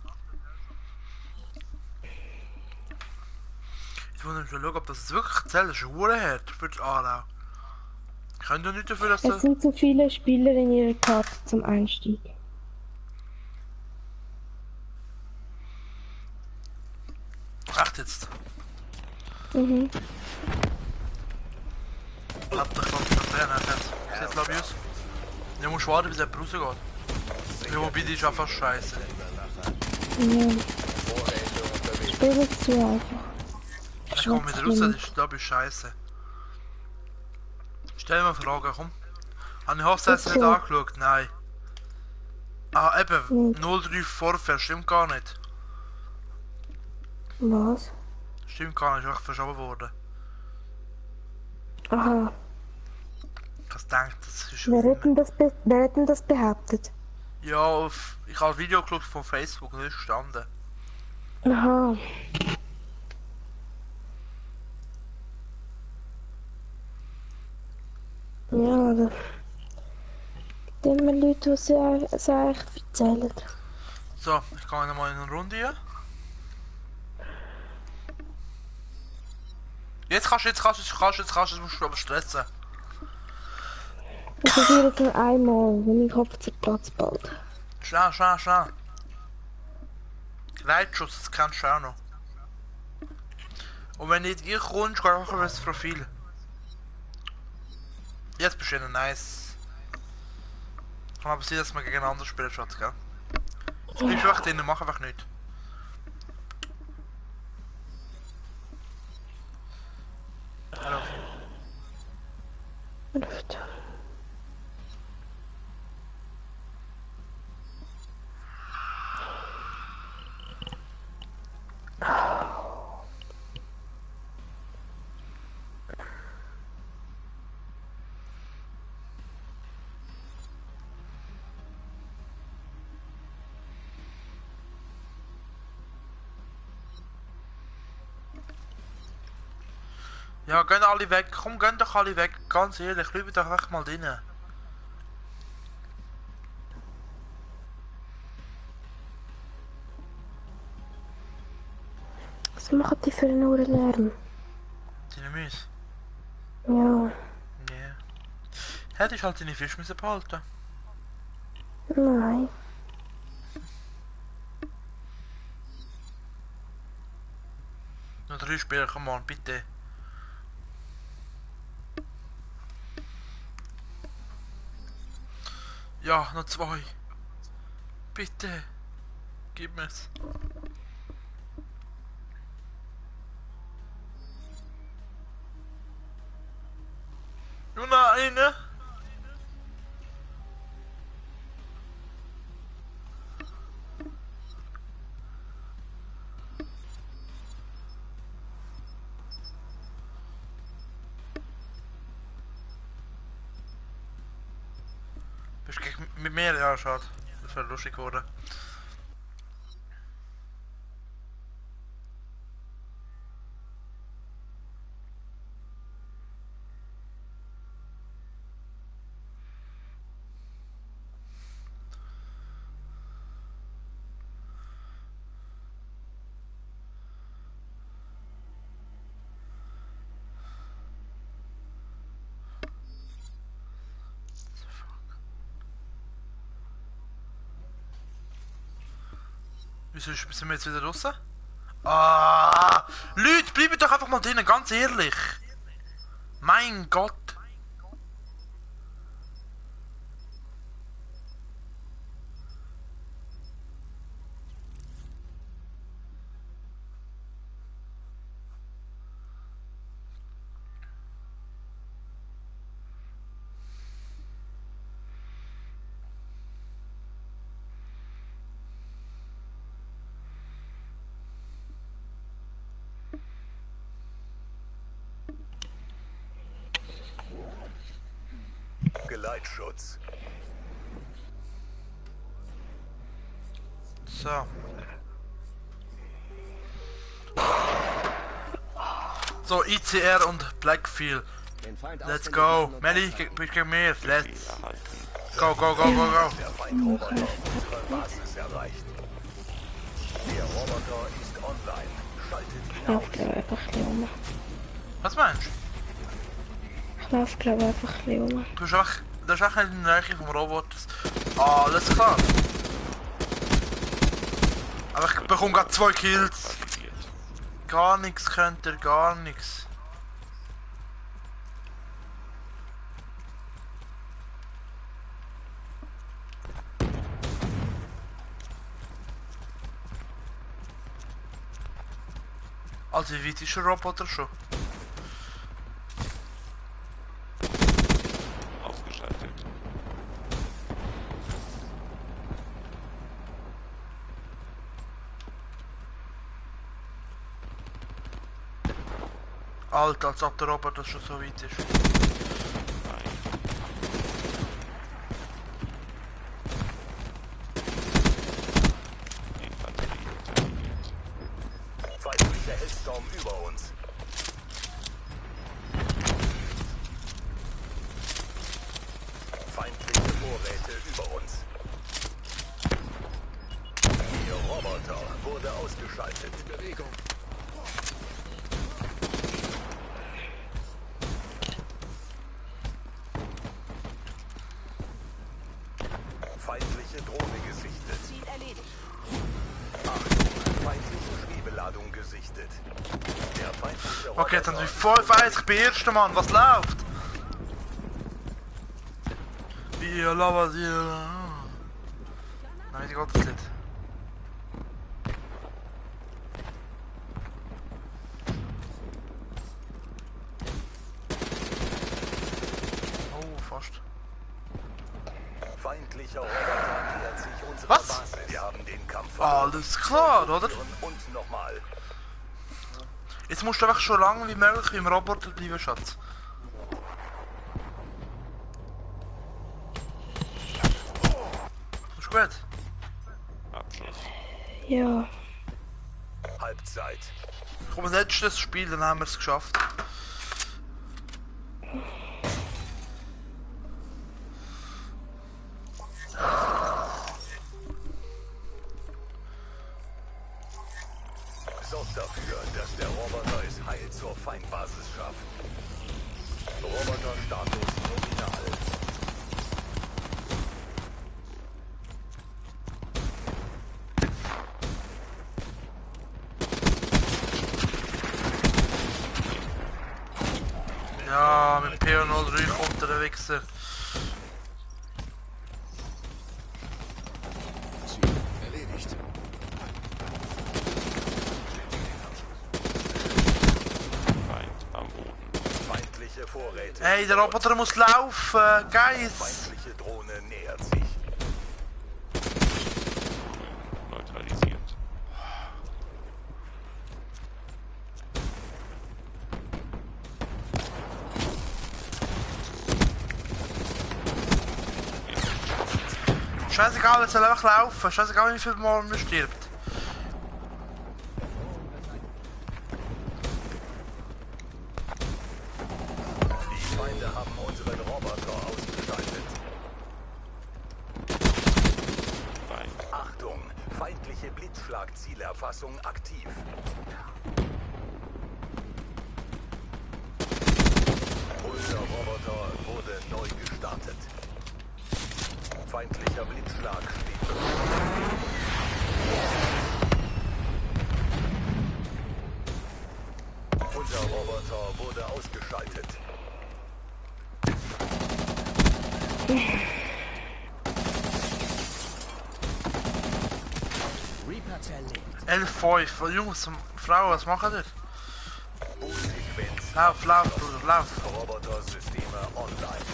Ich muss schon schauen, ob das jetzt wirklich zählt. Das ist Uhrherd für die Aarau. Ich könnte ja nicht dafür, dass Es sind so viele Spieler in ihrer Karte zum Einstieg. Echt jetzt? Mhm. Hab doch glaub ich noch lernen jetzt. Jetzt glaube ich es. Ich muss warten, bis er rausgeht. Ja, wobei die ist einfach scheiße. Ja. Spiel es zu einfach. Ich komme wieder raus, das ist glaube ich scheiße. Stell mir Fragen, komm. Habe ich Hochzeit nicht angeschaut? Nein. Ah, eben, 03 Vorfair, stimmt gar nicht. Was? Stimmt gar nicht, ist einfach verschoben worden. Aha. Ich hab's gedacht, das ist Wer hat denn das behauptet? Ja, ich habe ein Video geschaut von Facebook, das ist gestanden. Aha. Ja, da gibt immer Leute, die sie eigentlich erzählen. So, ich gehe nochmal in eine Runde hier. Jetzt kannst du, musst du aber stressen. Ich probiere es nur einmal, wenn mein Kopf zerplatzt bald. Schnell. Reitschuss, das kennst du auch noch. Und wenn nicht ihr kommst, geh einfach über das Profil. Jetzt bist du ja nice. Kann aber sein, dass wir gegeneinander spielen, Schatz, gell? Jetzt bleibst du einfach drin, mach einfach nichts. Hallo. Ja, gehen alle weg. Komm, gehen doch alle weg. Ganz ehrlich, bleibt doch echt mal drinnen. Was machen die für einen Lärm? Deine Müsse? Ja. Ja. Hättest halt deine Fisch müssen behalten. Nein. Noch 3 Spiele, komm on, bitte. Ja, noch 2. Bitte. Gib mir's. Nur noch eine. Bist du mit mir? Ja, schade. Das wäre lustig geworden. Wieso sind wir jetzt wieder draussen? Ah! Leute, bleibt doch einfach mal drinnen, ganz ehrlich! Mein Gott! Geleitschutz. So. So, ICR und Blackfield. Let's go. Melly, bist gegen mir. Let's go, go, go, go, go. Der Feindroboter unsere Basis erreicht. Der Roboter ist online. Schaltet ihn Ich laufe glaube einfach ein bisschen um. Was meinst du? Ich laufe glaube einfach ein bisschen um. Du bist einfach, das ist echt nicht in der Nähe vom Roboter. Ah, alles klar. Aber ich bekomme gerade 2 Kills. Gar nichts könnt ihr, gar nichts. Also wie weit ist der Roboter schon? Ausgeschaltet. Alter, als ob der Roboter schon so weit ist. feindlicher Hellstorm über uns. Feindliche Vorräte über uns. Ihr Roboter wurde ausgeschaltet. Bewegung. Feindliche Drohne gesichtet. Ziel erledigt. Achtung, feindliche Schwebeladung gesichtet. Der feindliche Roboter... Okay, jetzt haben wir 5-1 bei ersten Mann, was läuft? Wie lava sie. Nein, die geht das nicht. Oh, fast. Feindlicher Roboter nähert sich unserer Was? Basis. Wir haben den Kampf Alles klar, oder? Und nochmal. Jetzt musst du einfach so lange wie möglich im Roboter bleiben, Schatz. Ist gut? Abschluss. Ja. Halbzeit. Komm, letztes Spiel, dann haben wir es geschafft. Sorgt dafür, dass der Roboter es heil zur Feindbasis schafft. Roboterstatus nominal. Ja, mit PO03 kommt der Wichser. Ziel erledigt. Feind am Boden. Feindliche Vorräte. Hey, der Roboter muss laufen, Guys. Feindliche Drohne nähert sich. Neutralisiert. Scheißegal, es soll einfach laufen. Scheißegal, wie viel Mal man stirbt. Die Feinde haben unseren Roboter ausgeschaltet. Feind. Achtung! Feindliche Blitzschlag-Zielerfassung aktiv. Unser Roboter wurde neu gestartet. Feindlicher Blitzschlag steht bevor. Unser Roboter wurde ausgeschaltet. Reaper zerlegt. 11,5. Jungs, Frauen, was machen ihr? Bootsequenz. Lauf, lauf, Bruder, lauf. Robotersysteme online.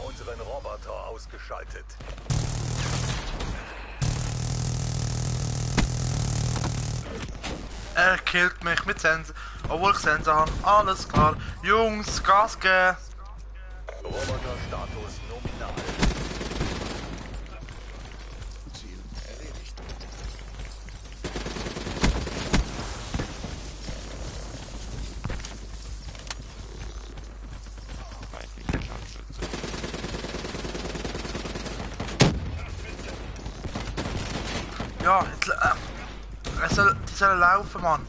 Unseren Roboter ausgeschaltet. Er killt mich mit Sensor, obwohl ich Sensor habe. Alles klar. Jungs, Gas geben. Roboterstatus nominal. Ziel erledigt. Feindliche Scharfschütze. Ja, jetzt, die sollen laufen, Mann.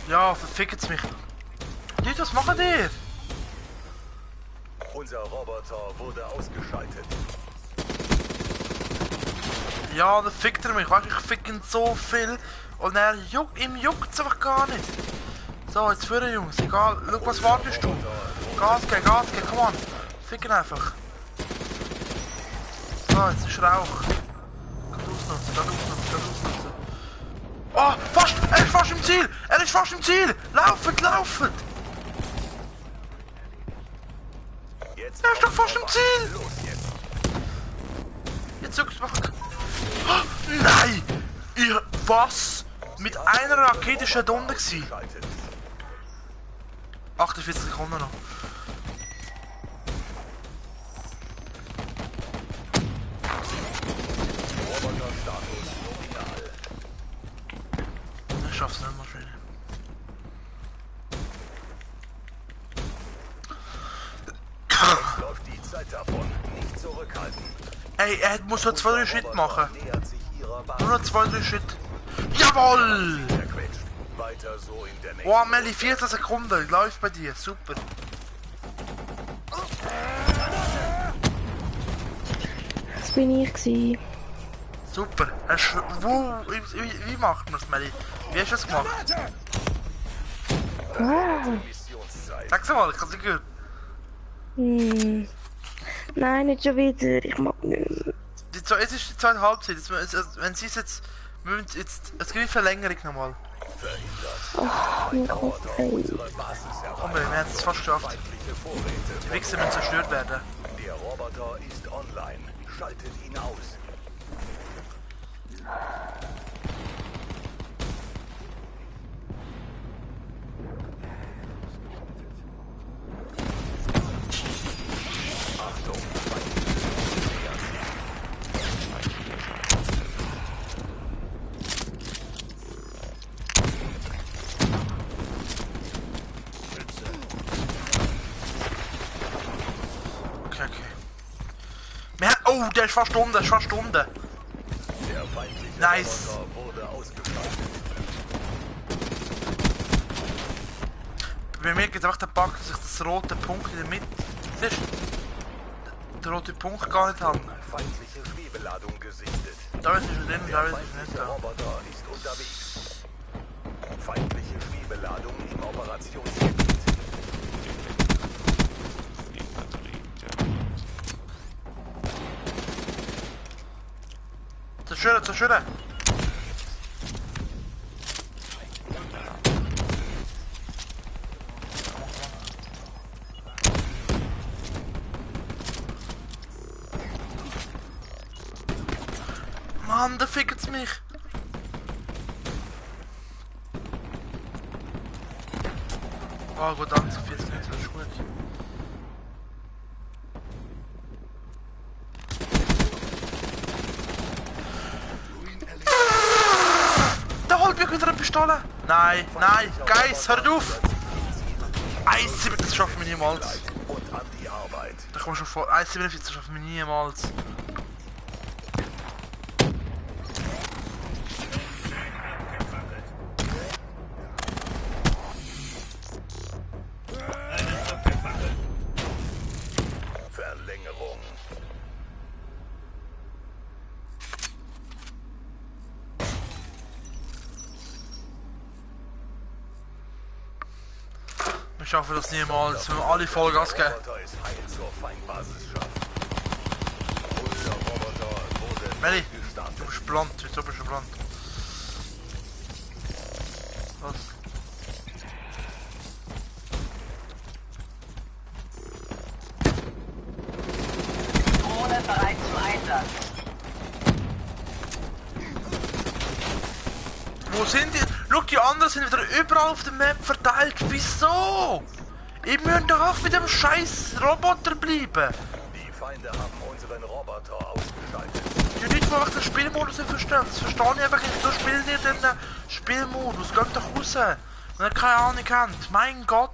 Ja, verfickt's mich. Leute, was machen die? Unser Roboter wurde ausgeschaltet. Ja, dann fickt er mich. Weißt, ich fick ihn so viel und ihm juckt's einfach gar nicht. So, jetzt führen, Jungs. Egal, schau, was wartest du? Gas geben, komm on. Fick ihn einfach. So, jetzt ist Rauch. Kann ausnutzen. Oh, fast! Er ist fast im Ziel! Laufend! Jetzt Er ist doch fast im Ziel! Los jetzt. Jetzt zuckst du. Oh, nein! Was? Mit einer Rakete ist er da unten gewesen. 48 Sekunden noch. Roboterstatus nominal. Ich schaff's nicht mehr schön. Jetzt läuft die Zeit davon. Nicht zurückhalten. Ey, er muss nur 2-3 Schritte machen. Nähert sich ihrer Basis. Nur noch 2-3 Schritte. Jawoll! Zerquetscht. Weiter so in der nächsten. Boah, Melli, 14 Sekunden. Läuft bei dir. Super. Das bin ich gewesen. Super. Hast du, wie macht man das, Meli? Wie hast du das gemacht? Sag's mal, ich hab's nicht gehört. Nein, nicht schon wieder. Ich mag nicht mehr. Es ist die zweite Halbzeit. Wenn sie es jetzt... Es gibt Verlängerung nochmal. Mein Kopf, ey. Komm, wir haben es fast geschafft. Die Wichser müssen zerstört werden. Der Roboter ist online. Schaltet ihn aus. Achtung, Oh, der ist fast unten, der feindliche Nice. Roboter wurde ausgeschaltet. Bei mir gibt es einfach den Bug, dass ich das rote Punkt in der Mitte... Siehst du? Den roten Punkt gar nicht habe. Feindliche Schwebeladung gesichtet. Da ist es drin, da ist es Der nicht da. Roboter ist unterwegs. Feindliche Schwebeladung im Operationsgebiet. Zerstören! Mann, da fickt's mich! Oh gut, 40 Minuten, das ist gut. Da holt mich wieder eine Pistole! Nein, Guys, hört auf! 1,7, das schaffen wir niemals. Und an die Arbeit. Da kommen wir schon vor. 1,47, das schaffen wir niemals. Verlängerung. Wir schaffen das niemals, wenn wir alle Vollgas geben. Der Roboter ist heil zur Feindbasis schafft. Unser Roboter wurde Melli, gestartet. du bist blond, wieso bist du blond? Was? Drohne bereit zum Einsatz. Wo sind die? Schau, die anderen sind wieder überall auf der Map verteilt. Wieso? Ich müsst doch auch mit dem scheiß Roboter bleiben. Die Feinde haben unseren Roboter ausgeschaltet. Die nicht, wo ich den Spielmodus nicht verstehe. Das verstehe ich einfach nicht. Wieso spielt ihr den Spielmodus? Geht doch raus. Wenn ihr keine Ahnung habt. Mein Gott.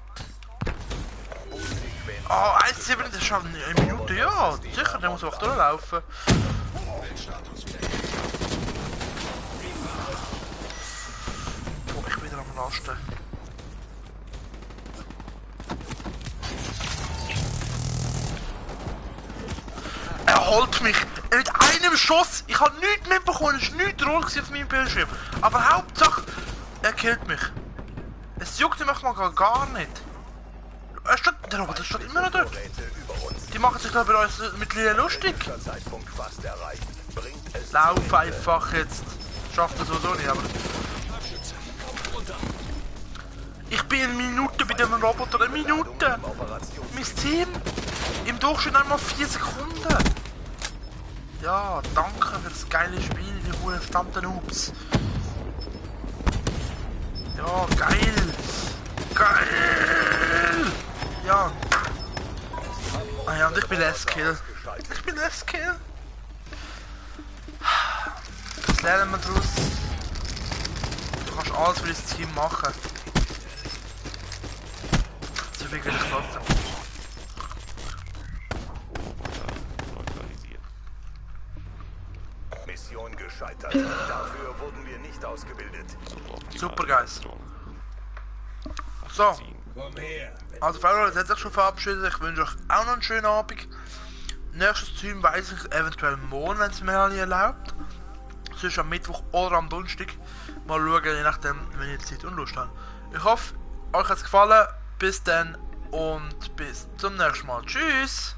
Oh, 1,7, das ist schon eine Minute. Ja, sicher, der muss auch durchlaufen. Oh, ich bin wieder am Lasten. Er holt mich mit einem Schuss. Ich habe nichts mitbekommen, es war nichts rot auf meinem Bildschirm. Aber Hauptsache, er killt mich. Es juckt mich mal gar nicht. Der Roboter steht immer noch dort. Die machen sich glaube ich uns mittlerweile lustig. Zeitpunkt fast erreicht. Bringt es Lauf einfach jetzt. Schafft das sowieso nicht, aber... Ich bin eine Minute bei dem Roboter, eine Minute! Mein Team! Im Durchschnitt einmal 4 Sekunden! Ja, danke für das geile Spiel, die hohen verdammten Noobs! Ja, geil! Geil! Ja! Ah ja, und ich bin S-Kill. Ich bin S-Kill! Was lernen wir daraus? Du kannst alles für dein Team machen. So viel will ich trotzdem. Mission gescheitert. Dafür wurden wir nicht ausgebildet. Super, Guys. So. Also, Feuerwehr, jetzt hat sich schon verabschiedet. Ich wünsche euch auch noch einen schönen Abend. Nächstes Stream weiss ich eventuell morgen, wenn es mir alle erlaubt. sonst am Mittwoch oder am Donnerstag. Mal schauen, je nachdem, wenn ich Zeit und Lust habe. Ich hoffe, euch hat es gefallen. Bis dann und bis zum nächsten Mal. Tschüss!